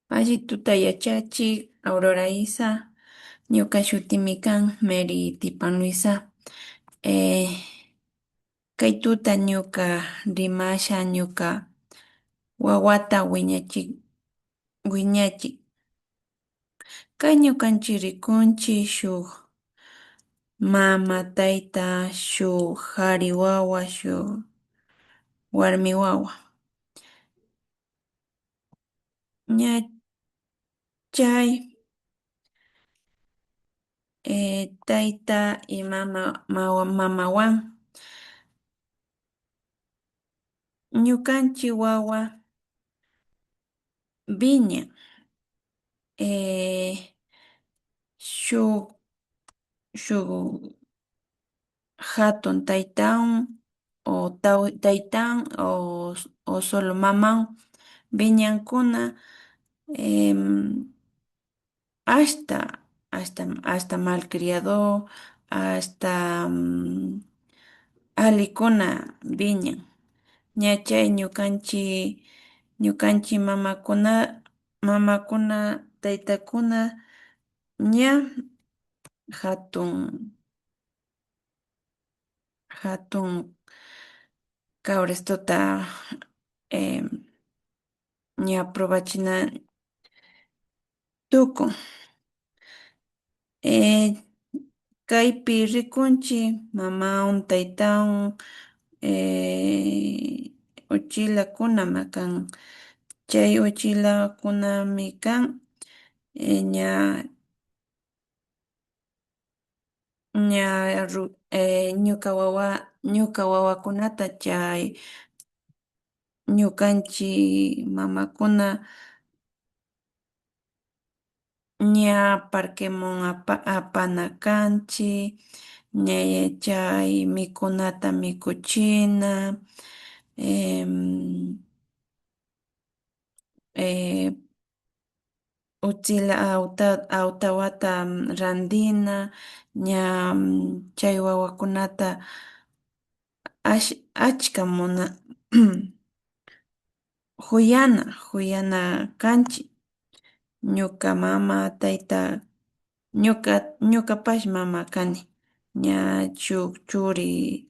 Alli tuta yachachik Aurora Isa, ñuka shutimi kan Mary Tipanluisa. Eh, Kay tuta ñuka rimasha ñuka wawata wiñachik wiñachik. Kay ñukanchik rikunchik shuk mama, tayta, shuk kari wawa, shuk warmi wawa. Ña chay tayta y mama mamawan ñukanchik wawa viña shuk shuk hatun taytawan o taytawan o solo mamawan viñankuna hasta hasta hasta malcriado hasta allikuna viñan ña chay ñukanchik ñukanchik mamakuna mamakuna taytakuna ña hatun hatun cabrestota ña probachina tukun. Kaypi rikunchik mamawan taytawan uchilakunama kan chay uchilakunami kan ña ña ñuka wawa ñuka wawakunata chay ñukanchik mamakuna ña parquemun apana kanchik ña chay mikunata mikuchina uchila awtawata rantina ña chay wawakunata achka muna huyana huyana kanchik ñuka mama tayta ñuka ñukapash mama kani ña shuk churi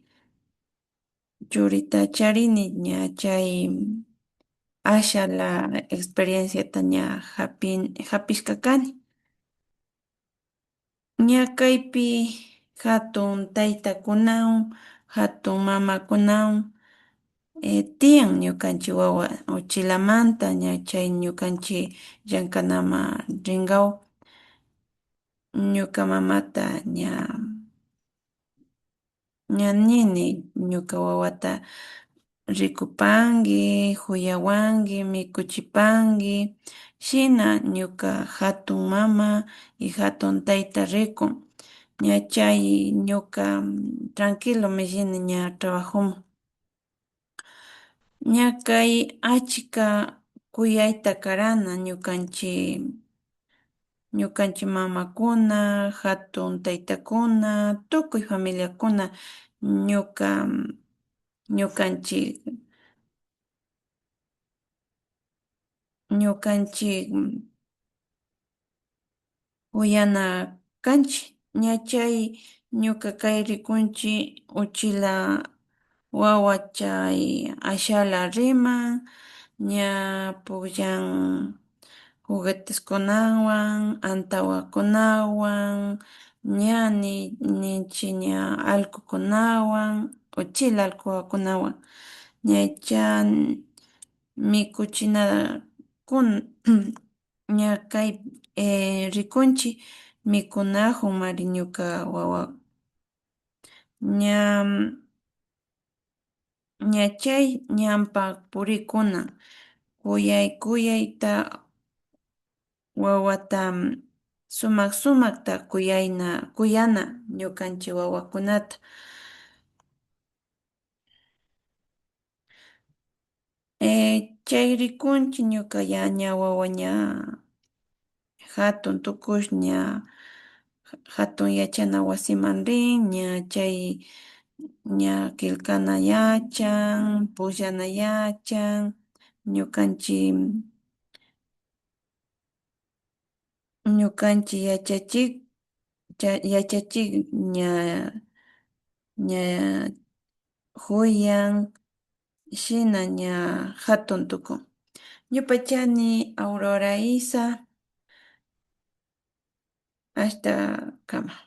churita charini ña chay ashala experienciata ña hapishka kani. Ña kaypi hatun taytakunawan hatun mamakunawan tiyan ñukanchik wawa uchilamanta ña chay ñukanchik llankanaman rinkaw ñuka mamata ña ña nini ñuka wawata rikupanki huyawanki mikuchipanki shina ñuka hatun mama y hatun tayta rikun ña chay ñuka tranquilomi rini ña trabajoman. Ña kay achka kuyayta karana ñukanchik ñukanchik mamakuna, hatun taytakuna, tukuy familiakuna ñuka ñukanchik ñukanchik huyana kanchik ña chay ñuka kay rikunchik uchila wawa chay ashala riman ña pukllan jugueteskunawan, antawakunawan, ña ninchik ña allkukunawan uchila allkukunawan ña chay mikuchina kun ña kay rikunchik mikunajunmari ñuka wawa ña ña chay ñampa purikuna kuyay kuyayta wawata sumak sumakta kuyayna kuyana ñukanchik wawakunata. Chay rikunchik ñuka ya ña wawa ña hatun tukush ña hatun yachana wasiman rin ña chay ña killkana yachan, pullana yachan, ñukanchik. Ñukanchik yachachik yachachik ña ña huyan shina ña hatun tukun. Yupaychani Aurora Isa hasta kama.